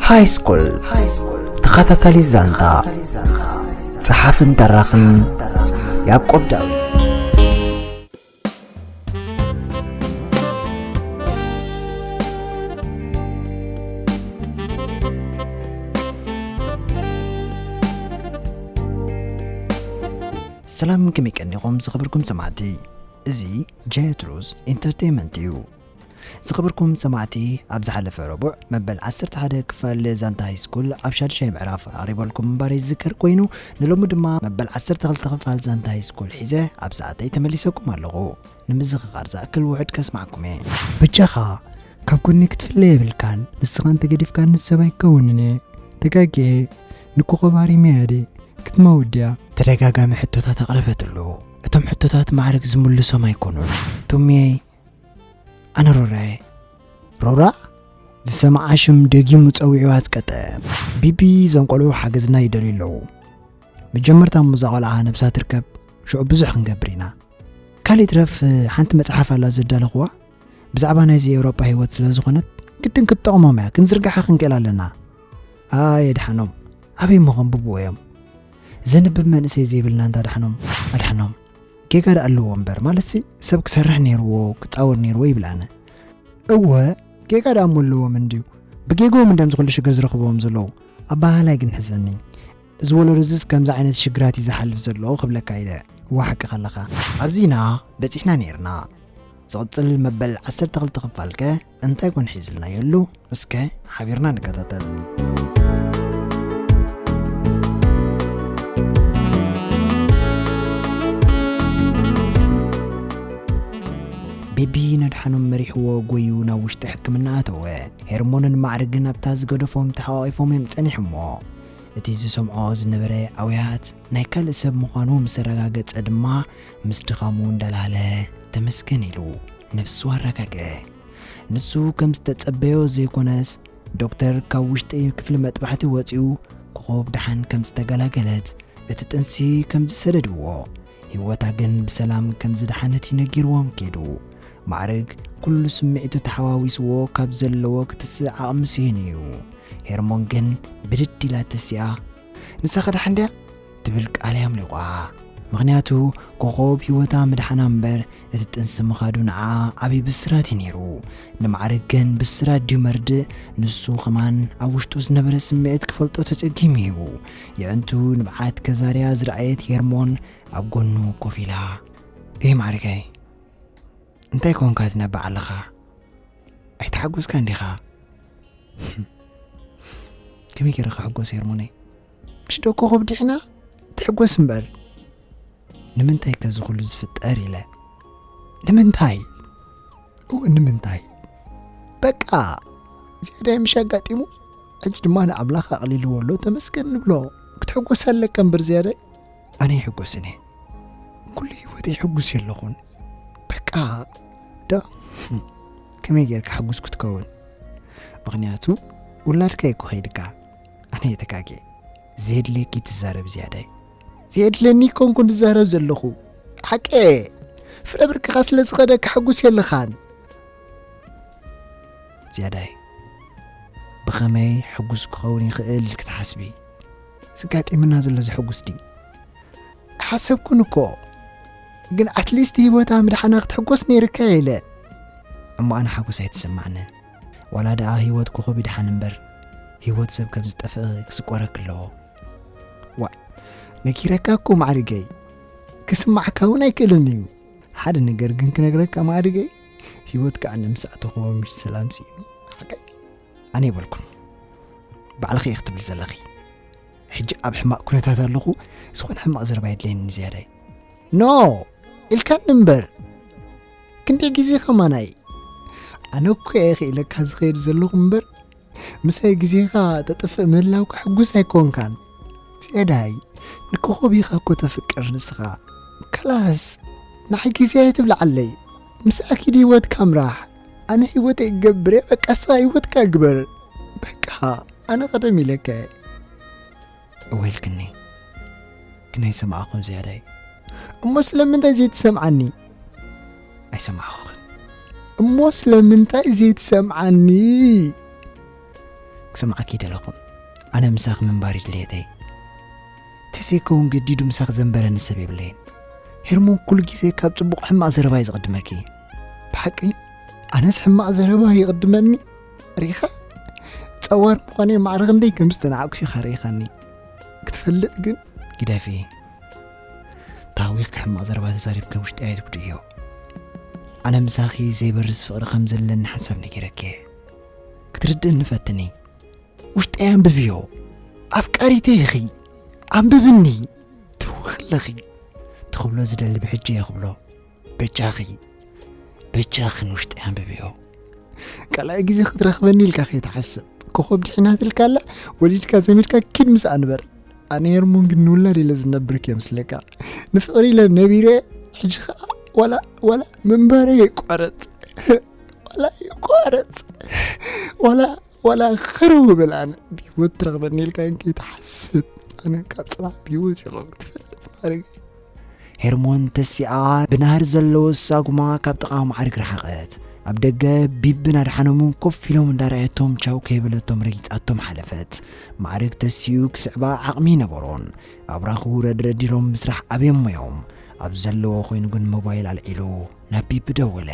ሃይ ስኩል ተኸታታሊ ዛንታ፣ ጸሓፍን ተራኽን ያዕቆብ ዳዊት። ሰላም፣ ከመይ ቀኒኹም ዝኸበርኩም ሰማዕቲ? እዚ ጀትሩዝ ኢንተርቴይንመንት እዩ። ዝኸበርኩም ሰማዕቲ፣ ኣብ ዝሓለፈ ረቡዕ መበል ዓሰርተ ሓደ ክፋል ዛንታ ሃይ ስኩል ኣብ ሻድሻይ ምዕራፍ ኣቕሪበልኩም ምንባረይ ዝዝከር ኮይኑ፣ ንሎሚ ድማ መበል ዓሰርተ ክልተ ክፋል ዛንታ ሃይ ስኩል ሒዘ ኣብ ሰዓተይ ተመሊሰኩም ኣለኹ። ንምዝኽኻር ዝኣክል ውሑድ ከስማዕኩም እየ። በጃኻ፣ ካብ ጎኒ ክትፍለ የብልካን። ንስኻ እንተገዲፍካኒ ሰብ ኣይከውንን እየ። ተጋግየ፣ ንኮኾብ ሃሪመያ ድየ? ክትመውት ድያ? ተደጋጋሚ ሕቶታት ኣቕረበትሉ። እቶም ሕቶታት ማዕረግ ዝምልሶም ኣይኮኑን። ቶሚየይ፣ ኣነ ሮራየ። ሮራ? ዝሰምዓ ሽም ደጊሙ ጸዊዑ ኣጽቀጠ። ቢቢ፣ እዞም ቆልዑ ሓገዝና ይደልዩ ኣለዉ። መጀመርታ እሞ እዛ ቆልዓ ነብሳ ትርከብ፣ ሽዑ ብዙሕ ክንገብር ኢና። ካልእ ይትረፍ፣ ሓንቲ መጽሓፍ ኣላ ዘዳለኽዋ፣ ብዛዕባ ናይዚ ኤውሮጳ ህይወት ስለ ዝኾነት፣ ግድን ክትጠቕሞም እያ፣ ክንዝርግሓ ክንክእል ኣለና። ኣየ ድሓኖም፣ ኣበይ እሞ ከንብብዎ እዮም? ዘንብብ መንእሰይ ዘይብልና እንታ ድሓኖም፣ ኣድሓኖም። ጌጋ ደኣ ኣለዎ እምበር፣ ማለትሲ ሰብ ክሰርሕ ነይርዎ፣ ክጻወር ነይርዎ ይብል ኣነ። እወ፣ ጌጋ ደኣ እሞ ኣለዎም እንድዩ። ብጌግኦም እንድዮም ዝኹሉ ሽግር ዝረኽብዎም ዘለዉ። ኣበሃህላይ ግን ሕዘኒ። እዚ ወለዶ እዚስ ከምዚ ዓይነት ሽግራት እዩ ዝሓልፍ ዘሎ ክብለካ ኢለ። እወ፣ ሓቅኻ ኣለኻ። ኣብዚና በጺሕና ነይርና። ዝቕጽል መበል ዓሰርተ ክልተ ክፋልከ እንታይ ኮን ሒዝልናዮ ኣሉ? እስከ ሓቢርና ንከታተል። ቤቢ ነድሓኖም መሪሕዎ ጎዩ ናብ ውሽጢ ሕክምና ኣተወ። ሄርሞንን ማዕርግን ኣብታ ዝገደፎም ተሓቋቒፎም እዮም ጸኒሖሞ። እቲ ዝሰምዖ ዝነበረ ኣውያት ናይ ካልእ ሰብ ምዃኑ ምስ ኣረጋገጸ ድማ፣ ምስ ድኻሙ እንዳላለ ተመስገን ኢሉ ነብሱ ኣረጋግአ። ንሱ ከም ዝተጸበዮ ዘይኮነስ፣ ዶክተር ካብ ውሽጢ ክፍሊ መጥባሕቲ ወጺኡ፣ ኮኾብ ደሓን ከም ዝተገላገለት፣ እቲ ጥንሲ ከም ዝሰደድዎ፣ ህይወታ ግን ብሰላም ከም ዝደሓነት እዩ ነጊርዎም ከይዱ። ማዕርግ ኩሉ ስምዒቱ ተሓዋዊስዎ ካብ ዘለዎ ክትስእ ዓቕሚ ስኢኑ እዩ። ሄርሞን ግን ብድድ ኢላ ተሲኣ፣ "ንሳ ከ ደሓን ድያ?" ትብል ቃል እያ ኣምሊቋ። ምኽንያቱ ኮኾብ ህይወታ ምድሓና እምበር፣ እቲ ጥንሲ ምኻዱ ንዓ ዓብዪ ብስራት እዩ ነይሩ። ንማዕርግ ግን ብስራት ድዩ መርድእ፣ ንሱ ከማን ኣብ ውሽጡ ዝነበረ ስምዒት ክፈልጦ ተጸጊሙ እዩ። የዕንቱ ንብዓት ከዛርያ ዝረኣየት ሄርሞን ኣብ ጎኑ ኮፍ ኢላ፣ "እይ ማዕርገይ፣ እንታይ ኮንካ ትነብዕ ኣለኻ? ኣይተሓጎስካን ዲኻ?" "ከመይ ገይረ ክሕጎስ ሄርሞነይ? ምሽ ዶ ኮኾብ ዲሕና? ትሕጎስ እምበር። ንምንታይ ከ እዚ ኩሉ ዝፍጠር?" ኢለ። "ንምንታይ? እወ፣ ንምንታይ? በቃ፣ ዝያዳይ ምሽ ኣጋጢሙ፣ ሕጂ ድማ ንኣምላኽ ኣቕሊልዎ ኣሎ፣ ተመስገን ንብሎ። ክትሕጎስ ኣለካ እምበር ዝያዳይ." "ኣነ ይሕጎስን እየ። ኩሉ ህይወተይ ሕጉስ የለኹን። በቃ፣ ዶ፣ ከመይ ጌርካ ሕጉስ ክትከውን? ምኽንያቱ ውላድካ እኮ ከይድካ። ኣነ እየ ተጋግየ። ዘየድልየኪ ትዛረብ ዝያዳይ." "ዘየድልየኒ ኮንኩ ዝዛረብ ዘለኹ። ሓቀ፣ ፍረ ብርክኻ ስለ ዝኸደ ክሕጉስ የለኻን። ዝያዳይ፣ ብኸመይ ሕጉስ ክኸውን ይኽእል ክትሓስቢ? ዝጋጢምና ዘሎ ዘሕጉስ ድዩ?" "ሓሰብኩን እኮ፣ ግን ኣትሊስት ህይወታ ምድሓና ክትሕጎስ ነይርካ ኢለ። እሞ ኣነ ሓጎስ ኣይተሰማዕንን። ዋላ ደኣ ህይወት ኮኾብ ይድሓን እምበር፣ ህይወት ሰብ ከም ዝጠፍእ ክስቆረክ ኣለዎ። ዋ፣ ነጊረካ እኮ ማዕርገይ፣ ክስማዕካ እውን ኣይክእልን እዩ። ሓደ ነገር ግን ክነግረካ ማዕርገይ፣ ህይወት ከዓ ንምሳእ ተኾቦ ምሽ ሰላም ስኢኑ፣ ሓቀይ ኣነ ይበልኩን። ባዕልኺ ኢኺ ክትብል ዘለኺ። ሕጂ ኣብ ሕማቕ ኩነታት ኣለኹ፣ ዝኾነ ሕማቕ ዘረባ የድልየኒ ዝያዳይ። ኖ፣ ኢልካኒ እምበር። ክንደይ ግዜ ከማናይ? ኣነ እኮ እየ ክኢለካ ዝኸይድ ዘለኹ እምበር፣ ምሳይ ግዜኻ ተጥፍእ ምህላውካ ሕጉስ ኣይኮንካን። ዝያዳይ፣ ንኮኾብ ኢኻ እኮ ተፍቅር ንስኻ። ከላስ፣ ንዓይ ግዜ ኣይትብልዓለይ። ምስኣ ኪድ ህይወትካ ምራሕ። ኣነ ህይወተይ እገብር እየ፣ በቃ ንስኻ ህይወትካ ግበር። በቃ፣ ኣነ ቀደም ኢለካ እየ። እወ ኢልክኒ፣ ግን ኣይሰማዕኹን ዝያዳይ። እሞ ስለምንታይ ዘይትሰምዓኒ? ኣይሰማዕኹን። እሞ ስለምንታይ ዘይትሰምዓኒ? ክሰምዓኪ ደለኹ። ኣነ ምሳኺ ምንባር እዩ ድሌተይ። ተዘይከውን ገዲዱ ምሳኺ ዘንበረኒ ሰብ የብለይን። ሄርሞን ኩሉ ግዜ ካብ ጽቡቕ ሕማቕ ዘረባ እዩ ዝቕድመኪ። ብሓቂ ኣነስ ሕማቕ ዘረባ ይቕድመኒ? ሪኻ ጸዋር ምዃነይ ማዕረ ክንደይ ከም ዝተናዕኩ ኢኻ ሪኻኒ። ክትፈልጥ ግን ግደፊ። ታዊኽ ሕማቕ ዘረባ ተዛሪብኪ ውሽጢ ኣይትጉድእዮ። ኣነ ምሳኺ ዘይበርስ ፍቕሪ ከም ዘለኒ ሓንሳብ ነጊረኪ። ክትርድእኒ ፈትኒ። ውሽጠይ ኣንብብዮ። ኣፍቃሪተይ ኢኺ። ኣንብብኒ። ትውኺ ኣለኺ። ትኽብሎ ዝደሊ ብሕጂ እየ ክብሎ። በጃኺ። በጃኺ ንውሽጠይ ኣንብብዮ። ካልኣይ ግዜ ክትረኽበኒ ኢልካ ከይትሓስብ። ኮኸብ ድሒናትልካ ኣላ፣ ወሊድካ ዘሚድካ ኪድ ምስኣ ንበር። ኣነ ሄርሞን ግን ንውላድ ኢለ ዝነብር ከየምስለካ። ንፍቕሪ ኢለ ነቢረ፣ ሕጂ ኸኣ ዋላ፣ ዋላ ምንባረይ ይቋረጽ። ዋላ ይቋረጽ። ዋላ፣ ዋላ ኸረው በል ኣነ ብህይወት ትረኽበኒ ኢልካ ከይትሓስብ። ኣነ ካብ ጽባሕ ብህይወት የለን ክትፈልጥ ማዕረገይ። ሄርሞን ተሲኣ ብናህሪ ዘለዎ ሳጉማ ካብ ጥቓ ማዕርግ ረሓቐት። ኣብ ደገ ቢብን ኣድሓኖምን ኮፍ ኢሎም እንዳረኣየቶም ቻው ከይበለቶም ረጊጻቶም ሓለፈት። ማዕርግ ተሲኡ ክስዕባ ዓቕሚ ይነበሮን። ኣብራኹ ረድረድ ኢሎም ምስራሕ ኣብዮሞ እዮም። ኣብ ዘለዎ ኮይኑ ግን ሞባይል ኣልዒሉ ናብ ቢቢ ደወለ።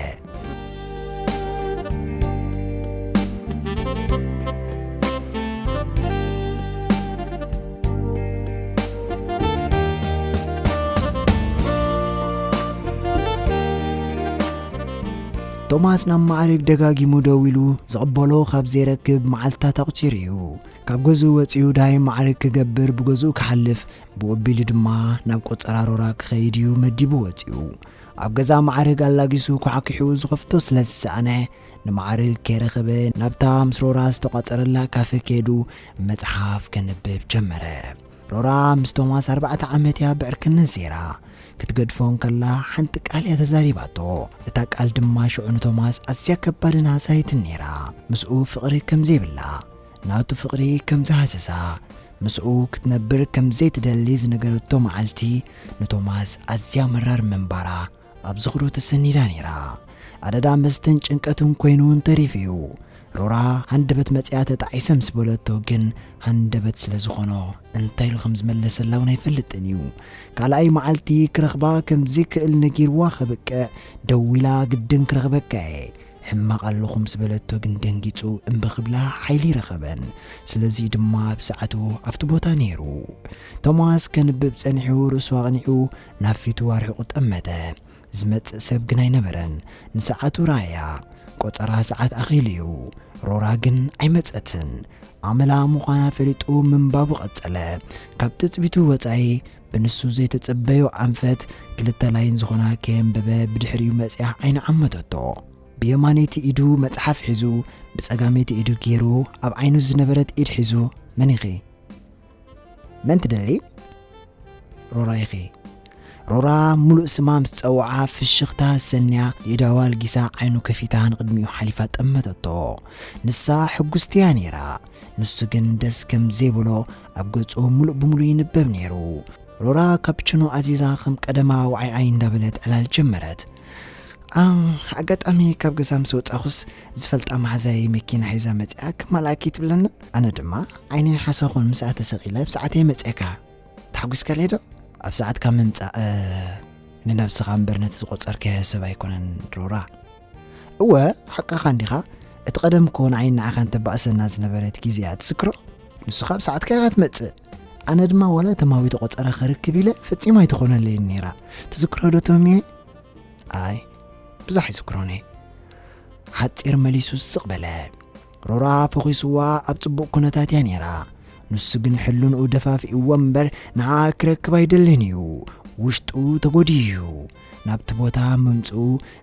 ቶማስ ናብ ማዕርግ ደጋጊሙ ደዊሉ ዝቕበሎ ካብ ዘይረክብ መዓልትታት ኣቑጺሩ እዩ። ካብ ገዝኡ ወጺኡ ዳይ ማዕርግ ክገብር ብገዝኡ ክሓልፍ ብኡ ኣቢሉ ድማ ናብ ቆጸራ ሮራ ክኸይድ እዩ መዲቡ ወጺኡ። ኣብ ገዛ ማዕርግ ኣላጊሱ ኳዕኪሑ ዝኸፍቶ ስለ ዝሰኣነ ንማዕርግ ከይረኸበ ናብታ ምስ ሮራ ዝተቋጸረላ ካፈ ከይዱ መጽሓፍ ከንብብ ጀመረ። ሮራ ምስ ቶማስ ኣርባዕተ ዓመት እያ ብዕርክነት ዜራ። ክትገድፎ እንከላ ሓንቲ ቃል እያ ተዛሪባቶ። እታ ቃል ድማ ሽዑ ንቶማስ ኣዝያ ከባድን ሃሳይትን ነይራ። ምስኡ ፍቕሪ ከም ዘይብላ፣ ናቱ ፍቕሪ ከም ዝሃሰሳ፣ ምስኡ ክትነብር ከም ዘይትደሊ ዝነገረቶ መዓልቲ ንቶማስ ኣዝያ መራር ምንባራ ኣብ ዝኽሩ ተሰኒዳ ነይራ። ኣደዳ መስተን ጭንቀትን ኮይኑ እንተሪፉ እዩ። ሮራ ሃንደበት መጽያ ተጣዒሰ ምስ በለቶ ግን ሃንደበት ስለ ዝኾኖ እንታይ ኢሉ ከም ዝመለሰላ እውን ኣይፈልጥን እዩ። ካልኣይ መዓልቲ ክረኽባ ከም ዘይክእል ነጊርዋ ከብቅዕ ደዊላ ግድን ክረኽበካ እየ ሕማቕ ኣለኹ ምስ በለቶ ግን ደንጊጹ እምቢ ክብላ ሓይሊ ረኸበን። ስለዚ ድማ ብሰዓቱ ኣብቲ ቦታ ነይሩ። ቶማስ ከንብብ ጸኒሑ ርእሱ ኣቕኒዑ ናብ ፊቱ ኣርሒቑ ጠመተ። ዝመጽእ ሰብ ግን ኣይነበረን። ንሰዓቱ ረኣያ። ቆጸራ ሰዓት ኣኺሉ እዩ። ሮራ ግን ኣይመጸትን። ኣመላ ምዃና ፈሊጡ ምንባቡ ቀጸለ። ካብ ትጽቢቱ ወጻኢ ብንሱ ዘይተጸበዮ ኣንፈት ክልተ ላይን ዝኾና ከየንበበ ብድሕሪኡ መጺኣ ዓይኑ ዓመተቶ። ብየማነይቲ ኢዱ መጽሓፍ ሒዙ ብጸጋመይቲ ኢዱ ገይሩ ኣብ ዓይኑ ዝነበረት ኢድ ሒዙ መን ኢኺ? መን ትደሊ? ሮራ ኢኺ። ሮራ ምሉእ ስማ ምስ ጸውዓ ፍሽኽታ ሰንያ የእዳዋ ኣልጊሳ ዓይኑ ከፊታ ንቕድሚኡ ሓሊፋ ጠመተቶ። ንሳ ሕጉስቲ እያ ነይራ። ንሱ ግን ደስ ከም ዘይበሎ ኣብ ገጹ ምሉእ ብምሉእ ይንበብ ነይሩ። ሮራ ካፕችኖ ኣዚዛ ከም ቀደማ ዋዓይ ዓይ እንዳበለት ዕላል ጀመረት። ኣም፣ ኣጋጣሚ ካብ ገዛ ምስ ወጻኹስ ዝፈልጣ መሓዛይ መኪና ሒዛ መጺኣ ክማልኣኪ ትብለኒ። ኣነ ድማ ዓይነይ ሓሳኹን ምስኣ ተሰቒለ ብሰዓተይ መጺኣካ። ተሓጒስካለይ ዶ? ኣብ ሰዓትካ ምምጻእ፣ እ፣ ንነብስኻ እምበር ነቲ ዝቖጸርካዮ ሰብ ኣይኮነን ሮራ። እወ፣ ሓቅኻ እንዲኻ። እቲ ቀደም እኮ ንዓይን ንዓኻን ተባእሰና ዝነበረት ግዜ እያ ትዝክሮ? ንስኻ ኣብ ሰዓትካ ኢኻ ትመጽእ። ኣነ ድማ ዋላ ተማዊተ ቆጸራ ክርክብ ኢለ ፈጺሙ ኣይትኾነለይን ነይራ። ትዝክሮ ዶ ቶሚየ? ኣይ፣ ብዙሕ ኣይዝክሮን እየ። ሓጺር መሊሱ ስቕ በለ። ሮራ ፈኺስዋ ኣብ ጽቡቕ ኩነታት እያ ነይራ። ንሱ ግን ሕልንኡ ደፋፊእዎ እምበር ንዓኣ ክረክብ ኣይደልን እዩ። ውሽጡ ተጎድዩ እዩ። ናብቲ ቦታ ምምጽኡ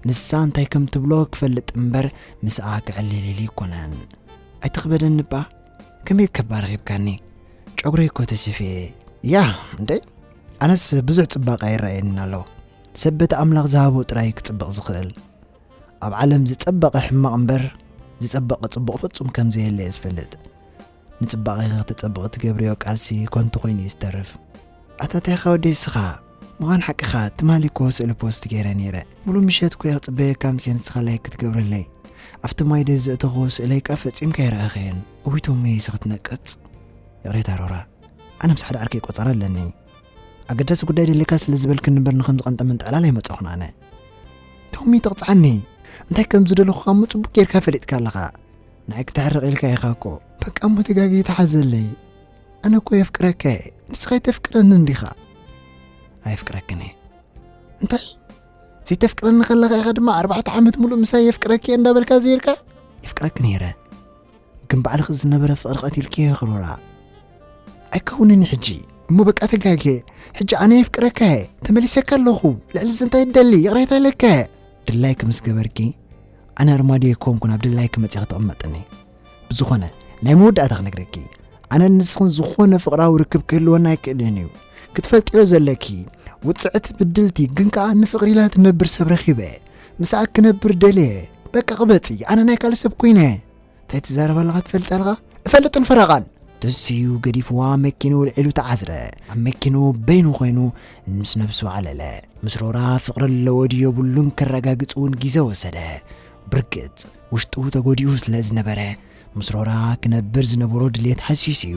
ንሳ እንታይ ከም ትብሎ ክፈልጥ እምበር ምስኣ ክዕልልል ኣይኮነን። ኣይትኽበደኒ እባ፣ ከመይ ከባ ረኺብካኒ? ጨጉረይ እኮ ተሲፌ። ያ፣ እንዴ? ኣነስ ብዙሕ ጽባቐ ኣይረኣየንን ኣሎ። ሰብ በቲ ኣምላኽ ዝሃቦ ጥራይ ክጽብቕ ዝኽእል። ኣብ ዓለም ዝጸበቐ ሕማቕ እምበር ዝጸበቐ ጽቡቕ ፍጹም ከም ዘየለ እየ ዝፈልጥ። ንጽባቐኺ ከተጸብቒ ትገብርዮ ቃልሲ ኮንቱ ኮይኑ እዩ ዝተርፍ። ኣታ እንታይ ኢኻ ወደይ እስኻ? ምዃን ሓቅኻ፣ ትማሊ እኮ ስእሊ ፖስት ገይረ ነይረ። ሙሉ ምሸት እኮ እየ ክጽበየካ፣ ምሴ ንስኻ ላይክ ክትገብረለይ። ኣብቲ ማይ ደስ ዘእተኽዎ ስእለይ ከኣ ፈጺምካ ኣይረኣኽየን። እውይ ቶሚ፣ ስኽትነቅጽ። ይቕሬታ ሮራ፣ ኣነ ምስ ሓደ ዓርከይ ቆጸራ ኣለኒ። ኣገዳሲ ጉዳይ ደሊካ ስለ ዝበልክኒ እምበር ንኸምዚ ቀንጠመንጠ ዕላል ኣይመጻኹን ኣነ። ቶሚ፣ ትቕጽዓኒ። እንታይ ከም ዝደለኹ እሞ ጽቡቕ ጌርካ ፈሊጥካ ኣለኻ። ንዓይ ክተሕርቕ ኢልካ ኢኻ እኮ። በቃ እሞ ተጋግየ ተሓዘለይ። ኣነ እኮ የፍቅረካ እየ። ንስኻ ኣይተፍቅረንን ዲኻ? ኣየፍቅረክን እየ። እንታይ? ዘይተፍቅረኒ ከለኻ ኢኻ ድማ ኣርባዕተ ዓመት ሙሉእ ምሳይ የፍቅረኪ እየ እንዳበልካ ዘይርካ? የፍቅረኪ ነይረ። ግን ባዕልኺ ዝነበረ ፍቕሪ ቀቲልኪ እየ ክሮራ። ኣይከውንን ሕጂ። እሞ በቃ ተጋግየ። ሕጂ ኣነ የፍቅረካ እየ። ተመሊሰካ ኣለኹ። ልዕሊ እዚ እንታይ ትደሊ? ይቕሬታ ኢለካ እየ። ድላይኪ ምስ ገበርኪ፣ ኣነ ኣርማድዮ ኣይኮንኩን ኣብ ድላይኪ መጺኺ ተቐመጥኒ። ብዝኾነ፣ ናይ መወዳእታ ክነግረኪ። ኣነን ንስኽን ዝኾነ ፍቕራዊ ርክብ ክህልወና ኣይክእልን እዩ። ክትፈልጥዮ ዘለኪ፣ ውጽዕቲ ብድልቲ ግን ከኣ ንፍቕሪ ኢላ ትነብር ሰብ ረኺበ። ምስኣ ክነብር ደልየ። በቃ ቅበጺ፣ ኣነ ናይ ካልእ ሰብ ኮይነ። እንታይ ትዛረብ ኣለኻ ትፈልጥ ኣለኻ? እፈልጥን ፈረቓን። ተሲኡ ገዲፍዋ መኪንኡ ኣልዒሉ ተዓዝረ። ኣብ መኪንኡ በይኑ ኮይኑ ምስ ነብሱ ዓለለ። ምስ ሮራ ፍቕሪ ኣለዎ ድዩ የብሉን ከረጋግጽ እውን ግዜ ወሰደ። ብርግጽ ውሽጡ ተጎዲኡ ስለ ዝነበረ፣ ምስ ሮራ ክነብር ዝነበሮ ድሌት ሃሲሱ እዩ።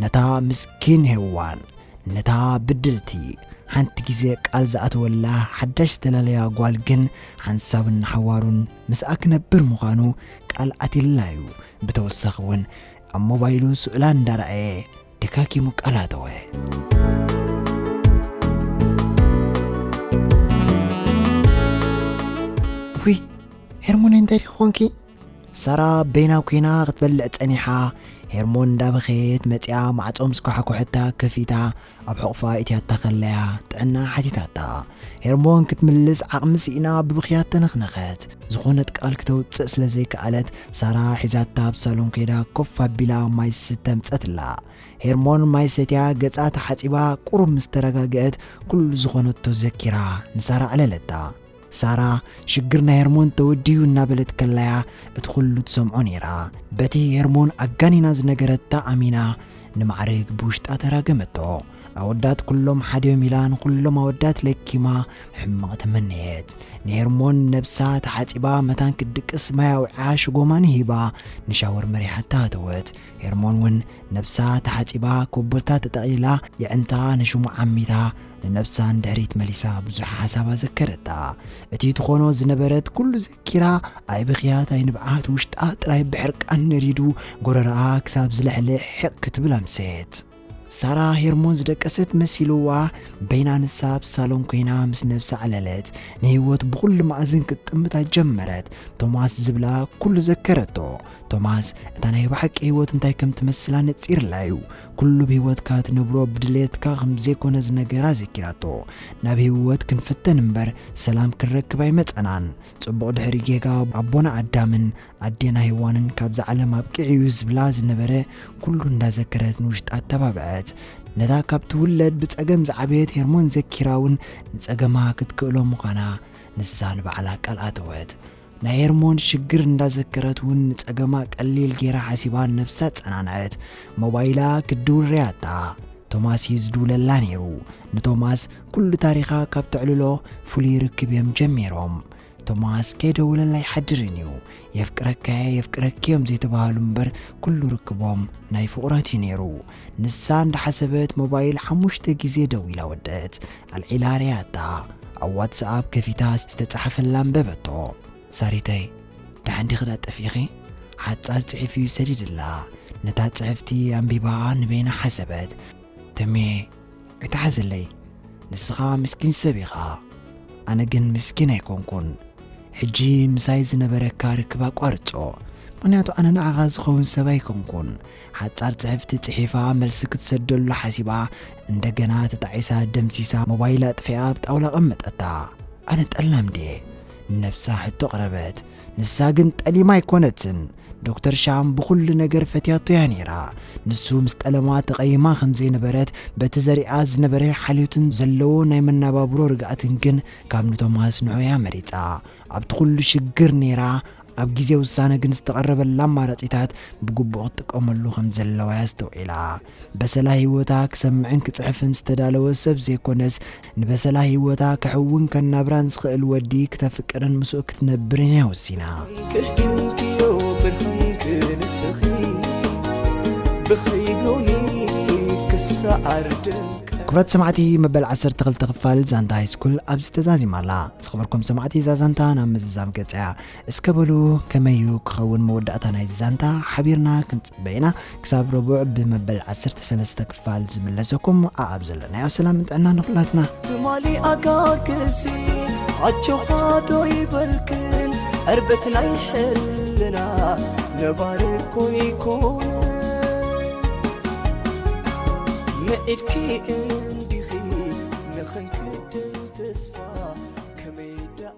ነታ ምስኪን ሄዋን፣ ነታ ብድልቲ፣ ሓንቲ ግዜ ቃል ዝኣተወላ ሓዳሽ ዝተላለያ ጓል ግን ሓንሳብን ንሓዋሩን ምስኣ ክነብር ምዃኑ ቃል ኣትዩላ እዩ። ብተወሳኺ እውን ኣብ ሞባይሉ ስእላ እንዳረኣየ ደጋጊሙ ቃል ኣተወ። ውይ፣ ሄርሞን እንታይ ዲኺ ኾንኪ? ሳራ በይና ኮይና ክትበልዕ ጸኒሓ፣ ሄርሞን እንዳበኸየት መጺኣ ማዕጾ ምስ ኳሕኩሐታ ከፊታ ኣብ ሕቑፋ እትያታ ከለያ ጥዕና ሓቲታታ። ሄርሞን ክትምልስ ዓቕሚ ስኢና ብብኽያት ተነኽነኸት። ዝኾነት ቃል ክተውጽእ ስለ ዘይከኣለት ሳራ ሒዛታ ኣብ ሳሎን ከይዳ ኮፍ ኣቢላ ማይ ዝስተ ኣምጸትላ። ሄርሞን ማይ ሰትያ ገጻ ተሓጺባ ቁሩብ ምስ ተረጋግአት ኩሉ ዝኾነቶ ዘኪራ ንሳራ ኣዕለለታ። ሳራ፣ ሽግር ናይ ሄርሞን ተወዲኡ እናበለት ከላያ እቲ ኩሉ ትሰምዖ ነይራ። በቲ ሄርሞን ኣጋኒና ዝነገረታ ኣሚና ንማዕርግ ብውሽጣ ተራገመቶ። ኣወዳት ኩሎም ሓዲኦም ኢላ ንኩሎም ኣወዳት ለኪማ ሕማቕ ተመነየት። ንሄርሞን ነብሳ ተሓጺባ መታን ክትድቅስ ማይ ኣውዕዓ ሽጎማኒ ሂባ ንሻወር መሪሓታ ኣተወት። ሄርሞን እውን ነብሳ ተሓጺባ ኮቦርታ ተጠቕሊላ የዕንታ ንሽሙ ዓሚታ ንነብሳ ንድሕሪት መሊሳ ብዙሕ ሓሳባ ዘከረታ። እቲ ትኾኖ ዝነበረት ኩሉ ዘኪራ ኣይ ብኽያት ኣይ ንብዓት ውሽጣ ጥራይ ብሕርቃን ነዲዱ ጎረረኣ ክሳብ ዝልሕልሕ ሕቕ ክትብል ኣምሰየት። ሳራ ሄርሞን ዝደቀሰት መሲልዋ በይና ንሳ ኣብ ሳሎን ኮይና ምስ ነብሳ ዓለለት። ንህይወት ብኹሉ መኣዝን ክትጥምታ ጀመረት። ቶማስ ዝብላ ኩሉ ዘከረቶ። ቶማስ እታ ናይ ብሓቂ ህይወት እንታይ ከም ትመስል ኣነጺርላ እዩ። ኩሉ ብህይወትካ ትነብሮ ብድሌትካ ከም ዘይኮነ ዝነገራ ዘኪራቶ። ናብ ህይወት ክንፍተን እምበር ሰላም ክንረክብ ኣይመጸናን። ጽቡቕ ድሕሪ ጌጋ ኣቦና ኣዳምን ኣዴና ሄዋንን ካብዛ ዓለም ኣብቂዑ እዩ ዝብላ ዝነበረ ኩሉ እንዳዘከረት ንውሽጣ ኣተባብዐት። ነታ ካብ ትውለድ ብጸገም ዝዓበየት ሄርሞን ዘኪራ እውን ንጸገማ ክትክእሎ ምዃና ንሳ ንባዕላ ቃል ኣተወት። ናይ ሄርሞን ሽግር እንዳዘከረት እውን ንጸገማ ቀሊል ጌራ ሓሲባ ነብሳ ኣጸናንዐት። ሞባይላ ክትድውል ርያታ። ቶማስ እዩ ዝድውለላ ነይሩ። ንቶማስ ኩሉ ታሪኻ ካብ ተዕልሎ ፍሉይ ርክብ እዮም ጀሚሮም። ቶማስ ከይደወለላ ኣይሓድርን እዩ። የፍቅረካ እየ፣ የፍቅረኪ እዮም ዘይተባሃሉ እምበር ኩሉ ርክቦም ናይ ፍቑራት እዩ ነይሩ። ንሳ እንዳሓሰበት ሞባይል ሓሙሽተ ግዜ ደዊላ ወደት። ኣልዒላ ርያታ። ኣብ ዋትስኣፕ ከፊታ ዝተጻሕፈላ ኣንበበቶ። ሳሪተይ፣ ደሓን ዲኺ ዳ ጠፊእኺ? ሓጻር ጽሑፍ እዩ ሰዲድላ። ነታ ጽሕፍቲ ኣንቢባ ንበይና ሓሰበት። ተሜ፣ ኣይትሓዘለይ። ንስኻ ምስኪን ሰብ ኢኻ። ኣነ ግን ምስኪን ኣይኮንኩን። ሕጂ ምሳይ ዝነበረካ ርክብ ኣቋርጾ። ምኽንያቱ ኣነ ንዓኻ ዝኸውን ሰብ ኣይኮንኩን። ሓጻር ጽሕፍቲ ጽሒፋ መልሲ ክትሰደሉ ሓሲባ እንደገና ተጣዒሳ ደምሲሳ ሞባይል ኣጥፊኣ ኣብ ጣውላ ኣቐመጠታ። ኣነ ጠላም ድየ? ንነብሳ ሕቶ ኣቕረበት። ንሳ ግን ጠሊማ ኣይኮነትን። ዶክተር ሻም ብኹሉ ነገር ፈትያቶ እያ ነይራ። ንሱ ምስ ጠለማ ተቐይማ ከም ዘይነበረት በቲ ዘሪኣ ዝነበረ ሓልዮትን ዘለዎ ናይ መነባብሮ ርግኣትን ግን ካብ ንቶማስ ንዑ እያ መሪጻ። ኣብቲ ኩሉ ሽግር ነይራ ኣብ ግዜ ውሳነ ግን ዝተቐረበላ ኣማራጺታት ብግቡእ ክትጥቀመሉ ከም ዘለዋ ኣስተውዒላ። በሰላ ህይወታ ክሰምዕን ክጽሕፍን ዝተዳለወ ሰብ ዘይኮነስ፣ ንበሰላ ህይወታ ክሕውን ከናብራን ዝኽእል ወዲ ክተፍቅርን ምስኡ ክትነብርን እያ ወሲና። ክህድምክዮ ብርሃንክ ንስኺ ብኸይኖኒ ክሰዓር ደምቀ ክብረት ሰማዕቲ፣ መበል ዓሰርተ ክልተ ክፋል ዛንታ ሃይስኩል ኣብዚ ተዛዚማ ኣላ። ዝኸበርኩም ሰማዕቲ፣ እዛ ዛንታ ናብ ምዝዛም ገጽ እያ። እስከ በሉ፣ ከመይ እዩ ክኸውን መወዳእታ ናይዚ ዛንታ ሓቢርና ክንጽበ ኢና። ክሳብ ረቡዕ ብመበል ዓሰርተ ሰለስተ ክፋል ዝምለሰኩም፣ ኣኣብ ዘለናዮ ሰላምን ጥዕናን ንኹላትና። ትማሊ ኣጋግሲ ኣጆኻ ዶ ይበልክን ዕርበት ናይ ሕልና ነባሪ እኮ ይኮነ ምዒድኪ እንዲኺ ንኽንክድን ተስፋ ከመይ ደኣ